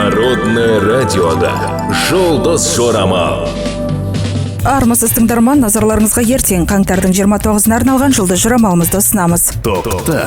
Народное радиода «Жұлдыз жорамал». Армысыз, тыңдарман! Назарларыңызға ертең, қаңтардың 29-ына арналған жұлдыз жорамалымызды ұсынамыз. Тоқта.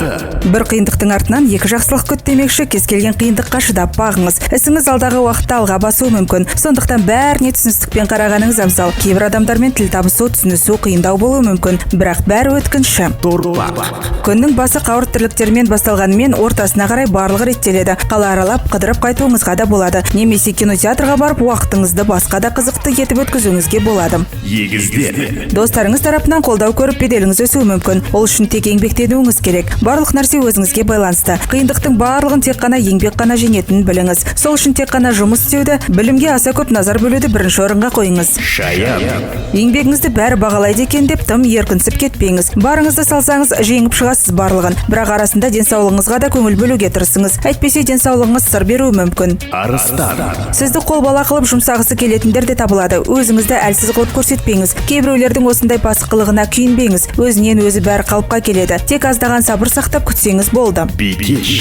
Бір қиындықтың артынан екі жақсылық күт демекші, кез келген қиындыққа шыдап бағыңыз. Ісіңіз алдағы уақытта алға басуы мүмкін. Сондықтан бәріне түсіністікпен қарағаныңыз абзал. Кейбір адамдармен тіл табысу, түсінісу қиындау болуы мүмкін, бірақ бәрі өткінші. Торпақ. Күннің басы қауырт тірліктермен басталғанымен, ортасына қарай барлығы реттеледі. Қала аралап, қыдырып қайтуыңызға да болады немесе кинотеатрға барып, уақытыңызды басқа да қызықты етіп өткізуіңізге болады. Егіздер. Достарыңыз тарапынан қолдау көріп, беделіңіз өсуі мүмкін. Ол үшін тек еңбектенуіңіз керек. Барлық нәрсе өзіңізге байланысты. Қиындықтың барлығын тек қана еңбек қана жеңетінін біліңіз. Сол үшін тек қана жұмыс істеуді, білімге аса көп назар бөлуді бірінші орынға қойыңыз. Шаян. Еңбегіңізді бәрі бағалайды екен деп, тым еркінсіп кетпеңіз. Барыңызды салсаңыз, жеңіп шығасыз барлығын. Бірақ арасында денсаулығыңызға да көңіл бөлуге тырысыңыз, әйтпесе денсаулығыңыз сыр беруі мүмкін. Арыстан. Сізді қолбала қылып жұмсағысы келетіндер де табылады. Өзіңізді әлсіз қылып көрсетпеңіз. Кейбіреулердің осындай пасық қылығына күйінбеңіз. Өзінен өзі бәрі қалыпқа келеді. Тек аздаған сабыр сақтап күтсеңіз болды. Бикеш.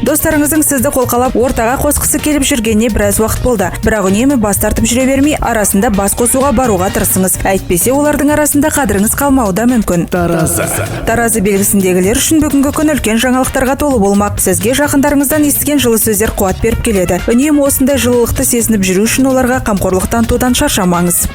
Достарыңыздың сізді қолқалап, ортаға қосқысы келіп жүргеніне біраз уақыт болды. Бірақ үнемі бас тартып жүре бермей, арасында бас қосуға баруға тырысыңыз. Әйтпесе олардың арасында қадіріңіз қалмауы да мүмкін. Таразы. Таразы белгісіндегілер үшін бүгінгі күн үлкен жаңалықтарға толы болмақ. Сізге жақындарыңыздан естіген жылы сөздер қуат беріп келеді. Үнемі осындай жылылықты сезініп жүру үшін оларға қамқорлық танытудан шаршамаңыз.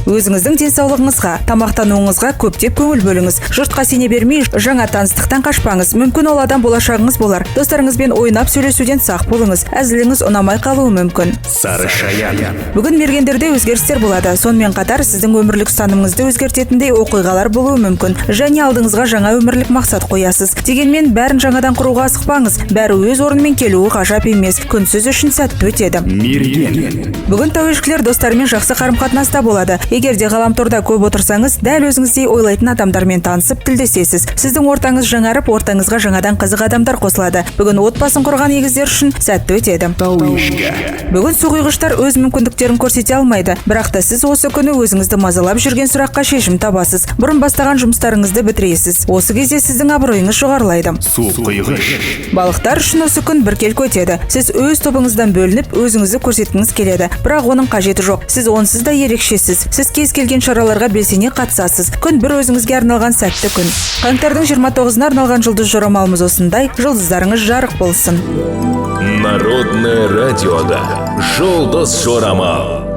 Өзіңіздің денсаулығыңызға, тамақтануыңызға көптеп көңіл бөліңіз. Жұртқа сене бермей, жаңа таныстықтан қашпаңыз. Мүмкін, ол адам болашағыңыз болар. Достарыңызбен ойнап сөйлесуден сақ болыңыз. Әзіліңіз ұнамай қалуы мүмкін. Сары шаян. Бүгін мергендерде өзгерістер болады. Сонымен қатар сіздің өмірлік ұстанымыңызды өзгертетіндей оқиғалар болуы мүмкін және алдыңызға жаңа өмірлік мақсат қоясыз. Дегенмен бәрін жаңадан құруға асықпаңыз. Бәрі өз орнымен келуі ғажап емес. Күн сіз үшін сәтті өтеді. Мерген. Бүгін тауешкілер достарымен жақсы қарым қатынаста болады. Егер де ғаламторда көп отырсаңыз, дәл өзіңіздей ойлайтын адамдармен танысып, тілдесесіз. Сіздің ортаңыз жаңарып, ортаңызға жаңадан қызық адамдар қосылады. Бүгін отбасын құрған егіздер үшін сәтті өтеді. Тауешкі. Бүгін суқұйғыштар өз мүмкіндіктерін көрсете алмайды. Бірақ та сіз осы күні өзіңізді мазалап жүрген сұраққа шешім табасыз. Бұрын бастаған жұмыстарыңызды бітіресіз. Осы кезде сіздің абыройыңыз жоғарылайды. Су құйғыш. Балықтар үшін осы күн біркелкі өтеді. Сіз өз тобыңыздан бөлініп, өзіңізді көрсеткіңіз келеді. Бірақ оның қажеті жоқ. Сіз онсыз да ерекшесіз. Сіз кез келген шараларға белсене қатысасыз. Күн бір өзіңізге арналған сәтті күн. Қаңтардың 29-ына арналған жұлдыз жорамалымыз осындай. Жұлдыздарыңыз жарық болсын! Народное радиода «Жұлдыз жорамал».